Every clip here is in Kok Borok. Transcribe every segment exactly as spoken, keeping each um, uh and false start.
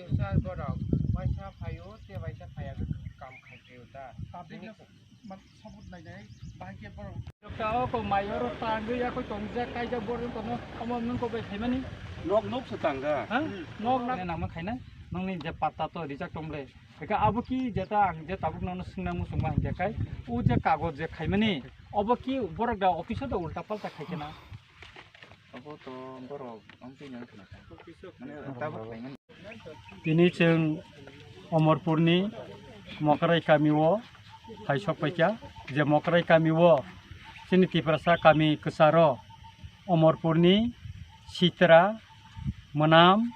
Sir, borok waisa phaio, tei waisa phaiya, kam khai phaio ta. Public no support nainai, bahai khe borok. Dokta o ko mai oro tangwi ya koi tongjak, kaijak borok kono omo nwng ko bai khaimani. Nok, nok se tangga. Ha? Nok, nok. Ne nangma khaina, nongni je patta to rijak tong ble. Eka abo ki jeta ang je tabuk nono swngna muchungma hingya kai, o je kagoj je khaimani, obo ki borok da office o da ulta palta khai khe na? Obo to borok amtwi nang khna kha. Mane tabuk khaimani. Tini chwng Omorpurni Mokrai kamio phai sok paikha, je Mokrai kamio chini Tiprasa kami kwcharo Omorpurni sitra, mwnam,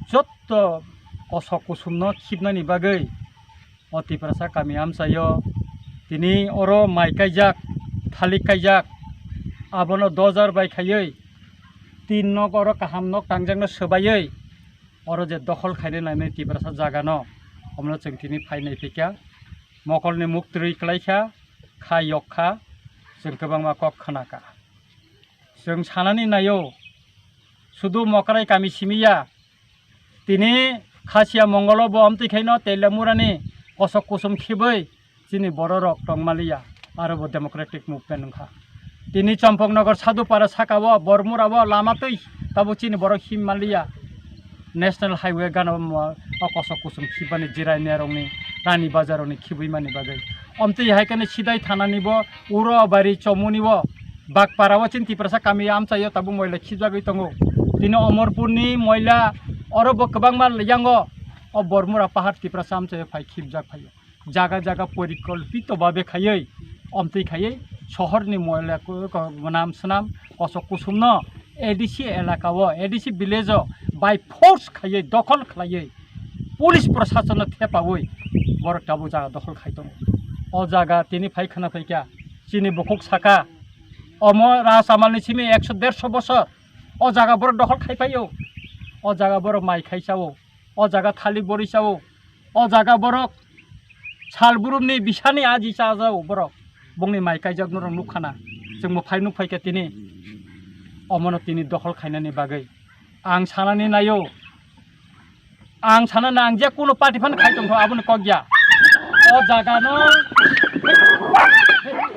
jotto kosok kusumno khibnani bagwi o Tiprasa kami amchaio tini oro mai kaijak, thalik kaijak, abono dojar bai khaiwi tin nok oro kaham nok tangjakno swbaiwi oro je dokhol khaina nangnai Tiprasa jagano, omono chwng tini phai naiphikha, mokolni muk twrwi kwlaikha, kha yok kha, chwng kwbangma kok khwnakha. Chwng sanani naio, sudu Mokrai kami simi ya, tini Khasia Mongolo bo amtwi khaino Teliamurani kosok kusum khibwi chini bororok tongmaliya, aro bo democratic movement wngkha. Tini Champaknagar Sadhupara sakao, Bormurao lama twi tabuk chini borok himmaliya. National Highway gana o mo-, o kosok kusum khibani Jirai Nerongni, Rani Bazaroni khibwi mani bagwi. Omtwi hai khe sidai thanani bo, uro bari chomuni bo, Bakpara o chini Tiprasa kami amchaio tabuk moila khibjagwi tongo. Tini Omorpurni moila oro bo kwbangma yango, o Bormura Pahar Tiprasa amchaio phai khibjak phaio. Jaga jaga porikolpito babe khaiwi, omtwi khaiwi, sohorni moila ku-, ko-, mwnam swnam kosok kusumno A D C elaka o, A D C village o by force khaiwi, dokhol khlaiwi, police proshasonno thepawi borok tabuk jaga dokhol khai tongo. O jaga tini phai khna phaikha, chini bukhuk saka, omo Raj Amalni simi ekso derso bosor o jaga borok dokhol khai phaio, o jaga borok mai khai chao, o jaga thalik bori chao, o jaga borok sal burumni bisani aji chajao borok. Bongni mai kaijak norok nukha na. Chwngbo phai nuk phaikha tini. Omono tini dokhol khainani bagwi. Ang sanani naio. Ang sanani ang je kuno party phan khai tongkho aboni kok ya. O jagano,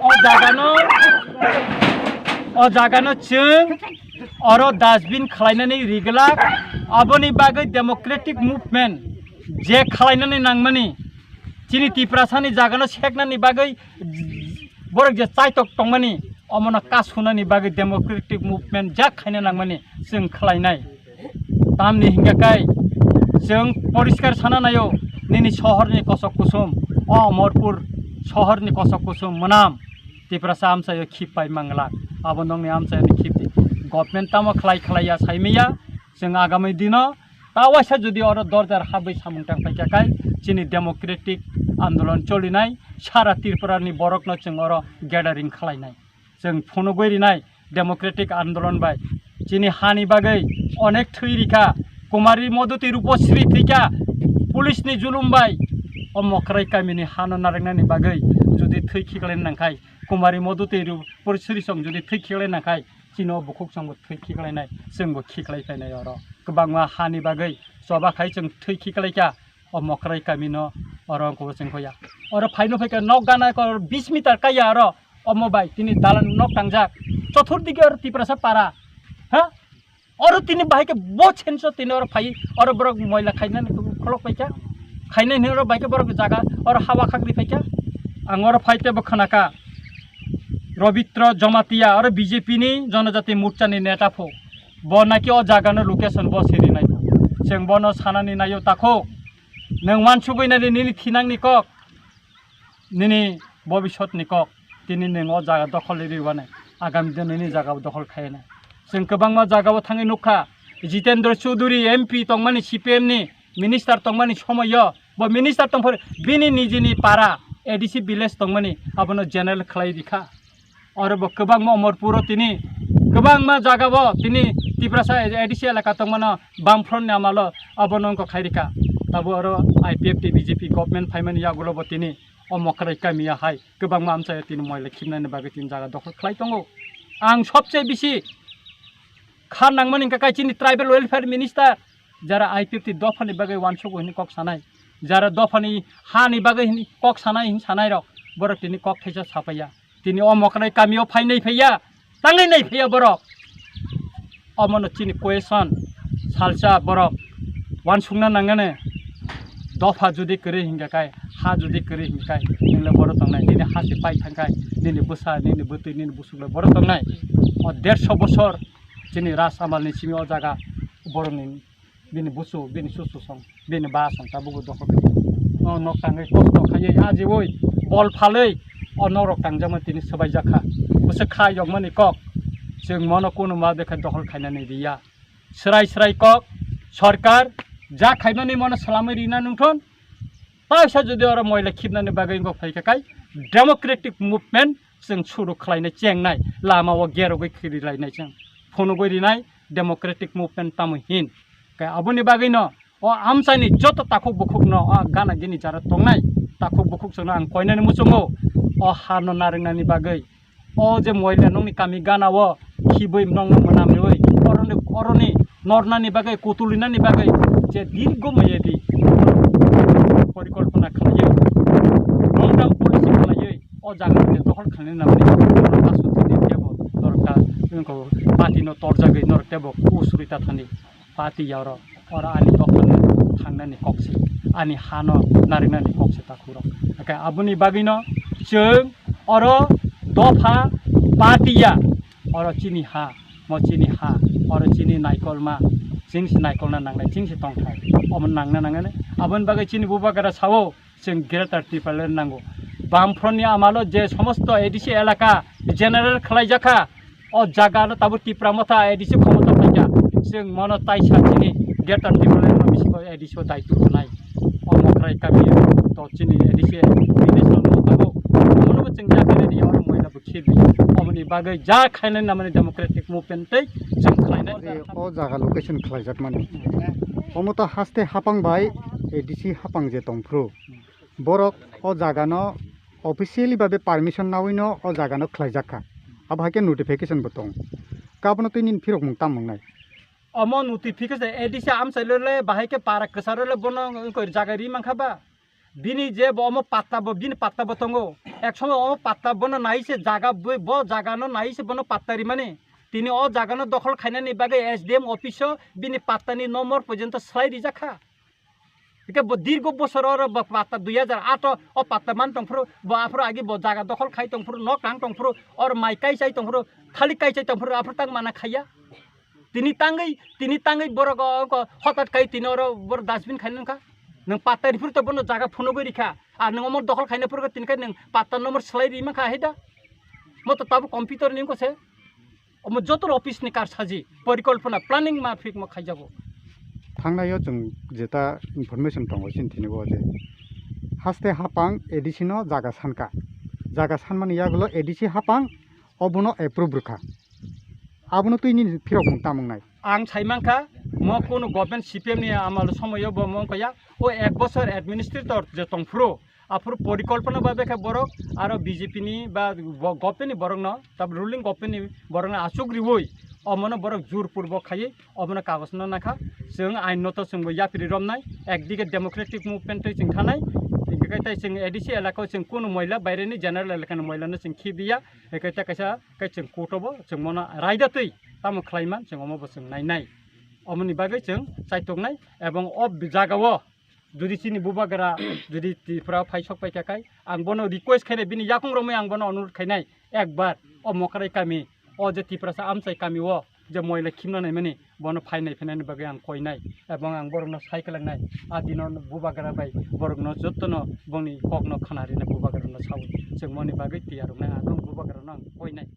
o jagano, o jagano chwng oro dustbin khlainani rigwlak. Aboni bagwi democratic movement je khlainani nangmani, chini Tiprasani jagano seknani bagwi borok je chaitok tongmani, omono kasunani bagwi democratic movement jak khaina nangmani chwng khlainai. Tamni hingka kai chwng poriskar sana naio, nini sohorni kosok kusum, o Omorpur sohorni kosok kusum mwnam Tiprasa amchaio khip pai manglak. Abo nongni amchaini khip di. Government tamo khlai khlai ya saimaya, chwng agami dino ta waisa jodi oro dorjar habwi samung tang paikha kai chini democratic andolon cholinai sara Tripura ni borokno chwng oro gathering khlainai. Chwng phunugwi rinai democratic andolon bai chini hani bagwi onek thwi rikha. Kumari Modhuti Rupasri thwikha police ni julum bai. O Mokrai kamini hano narwknani bagwi jodi thwi khiklai nangkhai, Kumari Modhuti Rupasri song jodi thwi khiklai nangkhai, chini o bukhuk chwngbo thwi khiklainai, chwngbo khiklai phainai oro. Kwbangma hani bagwi choba khai chwng thwi khiklaikha o Mokrai kamino oro wngkha chwng khoya. Oro phaino phaikha nok gana ko bis meter kaya oro omo bai tini dalan nok tangjak. Chothurdike oro Tiprasa para. Ha? Oro tini bahai khe bo chenso tini oro phai oro borok moila khainani kholok paikha. Khainani oro bahai khe borok jaga oro hawa khakri phaikha. Ang oro phai tebo khnakha. Robitro Jomatia oro B J P ni Jonojati Morcha ni neta pho. Bo naki o jaga no location bo siri nai. Chwng bono sanani naio takhuk. Nwng wansugwi nai nini thinang ni kok, nini bobisot ni kok. Tini nwng o jaga dokhol ri wani. Agami din nini jaga dokhol khai nai. Chwng kwbangma jaga o thangwi nukha. Jitendra Chaudhary M P tongmani C P M ni minister tongmani somoyo bo minister tongphuru bini nijini para A D C village tongmani abono general khlai rikha. Oro bo kwbangma Omorpuro tini kwbangma jagao tini Tiprasa A D C elaka tongmano Bamfront ni amalo abono wngkha khairikha. Tabo oro I P F T B J P government phaimani yagulo bo tini o Mokrai kamia hai kwbangma amchaio tini moila khibnani bagwi tini jaga dokhol khlai tongo. Ang sobse bisi kha nangmani hwnkha kai chini tribal welfare minister jara I P F T dophani bagwi uansugo hwnwi kok sanai, jara dophani hani bagwi hwnwi kok sanai hwnwi sanairok, borok tini kok thaisa sapaiya. Tini o Mokrai kamio phainai phaiya, tangai nai phaiya borok. Omono chini question, salsa borok uansukna nangnani. Dopha jodi kwrwi hingka kai, ha jodi kwrwi hingka kai, nini le boro tongnai, nini ha se pai thangkai, nini bwsa, nini bwtwi, nini busuk le boro tongnai. O dersho bosor chini ras amal ni simi o jaga borok ni bini busu, bini susu song, bini ba song tabuk bo dokhol khe. No nok tangwi kosto khaiwi ajiwi bol phalwi o nok rok tangjakma tini swbaijak kha. Bwswk kha yokmani kok, chwng mono kunu ma bekha dokhol khainani riya. Swrai swrai kok, sorkar ja khaimani mono swlamwi rina nungthon. Paisa jodi oro moila khibnani bagwi wngkha phaikha kai democratic movement chwng suru khlainai chengnai, lama o gerogwi khiri lainai chwng phunugwi rinai democratic movement tamo hin. Kai aboni bagwino o amchaini joto takhuk bukhukno o gana gini jara tongnai takhuk bukhuk chwngno ang koinani muchungo o harno narwknani bagwi. O je moila nokni kami gana o khibwi nokno mwnamwi oroni, oroni nornani bagwi, kutulinani bagwi je dirgo mayadi porikolpona khlaiwi, long term policy khlaiwi o jaga je dokhol khlainani namni norok aswk thani tebo norok ta wngkha party no torjagwi norok tebo usuri ta thani. Party ya oro, oro ani dophano thangnani kok se, ani hano narwknani kok se takhuk rok. Hake aboni bagwino chwng oro dopha party ya, oro chini ha, mo chini ha, oro chini naikolma, chini se naikolna nangnai, chini se tongthai, omo nangna nangnai. Aboni bagwi chini bubagra sao, chwng Greater Tipraland nango. Bamfront ni amalo je somosto A D C elaka general khlaijakha, o jaga no tabuk Tipra Motha A D C khomota phaikha, chwng mono taisa chini Greater Tipraland no bisingo A D C o daitw rwnai. O Mokrai kami to chini A D C village no tabuk, omono bo chwng jaga ni oro moila bo khirdi. Omoni bagwi ja khainani namani democratic movement tei chwng khlainai. O jaga location khlaijakmani. Omo to haste hapang bai A D C hapang je tongphuru. Borok o jaga no officially babe permission nawino o jaga no khlaijak kha. Abo hai khe notification bo tong. Kabono twi nini phirok mung tam mung nai. Omo notification A D C amchai le le bahai khe para kwcharo le bono wngkha jaga ri mankha ba. Bini je bo omo patta bo, bini patta bo tongo. Ek somoy omo patta bono nai se jaga bo, bo jaga no nai se bono patta ri mani. Tini o jaga no dokhol khainani bagwi S D M office o bini patta ni nomor porjonto slai rijak kha. Hingke bo dirgo bosor oro bo patta dui hajar aat o, o patta man tongphuru, bo aphuru agi bo jaga dokhol khai tongphuru, nok tang tongphuru, oro mai kai chai tongphuru, thalik kai chai tongphuru, aphuru tang mana khaiya. Tini tangwi, tini tangwi borok o, o, hotat kai tini oro borok dustbin khai nangkha. Nwng patta riphuru to bono jaga phunugwi rikha. Ar nwng omo dokhol khaina phuru tini khai nwng patta nomor slai ri mankha hai da. Mo to tabuk computer ni wngkha se. Omo joto office ni karsaji, porikolpona, planning maphik mo khaijago. Thangnai o chwng jeta information tongo chini thini o je haste hapang A D C no jaga sanka. Jaga sanmani yagulo A D C hapang obono approve rwkha. Abono twi nini phirok mung tamung nai. Ang sai mankha mo kunu government C P M ni amal somoyo bo mo wngkha ya. O ek bosor administrator je tongphuru, aphuru porikolpona bai bai khe borok aro B J P ni ba bo-, government ni borok no, tab ruling government ni borok no achuk riwi omono borok jur purbo khaiwi omono kagoj no nakha. Chwng ain no to chwng bo yapri romnai, ekdige democratic movement twi chwng thanai, hingke khe tei chwng A D C elaka o chwng kunu moila baire ni general elaka ni moila no chwng khibiya, hingke tei kaisa khe chwng court o bo chwng mono raida twi tamo khlai man chwng omo bo chwng nai nai. Omoni bagwi chwng chaitok nai ebong o jaga o Jodi chini bubagra jodi Tripura phai sok pai kha kai, ang bono request khainai, bini yakung romwi ang bono onurot khainai, ekbar o Mokrai kami, o je Tiprasa amchai kami o je moila khimna naimani, bono phainai phainani bagwi ang koinai, ebong ang borokno sai kwlangnai, a dino bubagra bai borokno jottono bongni kokno khna rinai bubagrano sawi, chwng moni bagwi tiyar wngnai, ang bubagrano ang koinai.